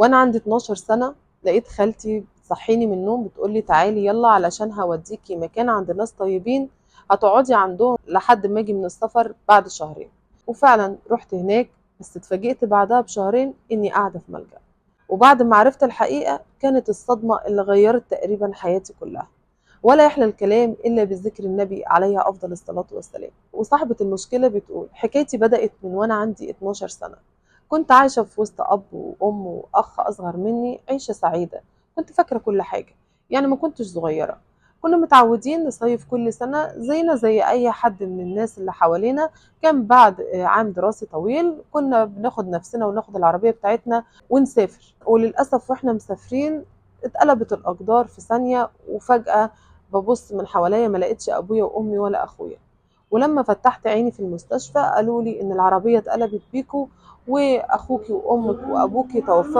وانا عندي 12 سنة لقيت خالتي بتصحيني من النوم بتقولي تعالي يلا علشان هوديكي مكان عند ناس طيبين هتقعدي عندهم لحد ما اجي من السفر بعد شهرين. وفعلا رحت هناك، بس اتفاجئت بعدها بشهرين اني قاعدة في ملجأ. وبعد ما عرفت الحقيقة كانت الصدمة اللي غيرت تقريبا حياتي كلها. ولا يحلى الكلام إلا بذكر النبي عليه أفضل الصلاة والسلام. وصاحبة المشكلة بتقول حكايتي بدأت من وأنا عندي 12 سنة، كنت عايشة في وسط أب وأم وأخ أصغر مني عيشة سعيدة، كنت فاكرة كل حاجة، يعني ما كنتش صغيرة. كنا متعودين نصيف كل سنة زينا زي أي حد من الناس اللي حوالينا. كان بعد عام دراسي طويل كنا بناخد نفسنا وناخد العربية بتاعتنا ونسافر. وللأسف وإحنا مسافرين اتقلبت الأقدار في ثانية، وفجأة ببص من حواليا ما لقيتش أبويا وأمي ولا أخويا. ولما فتحت عيني في المستشفى قالوا لي إن العربية اتقلبت بيكو وأخوكي وأمك وأبوكي توفاهم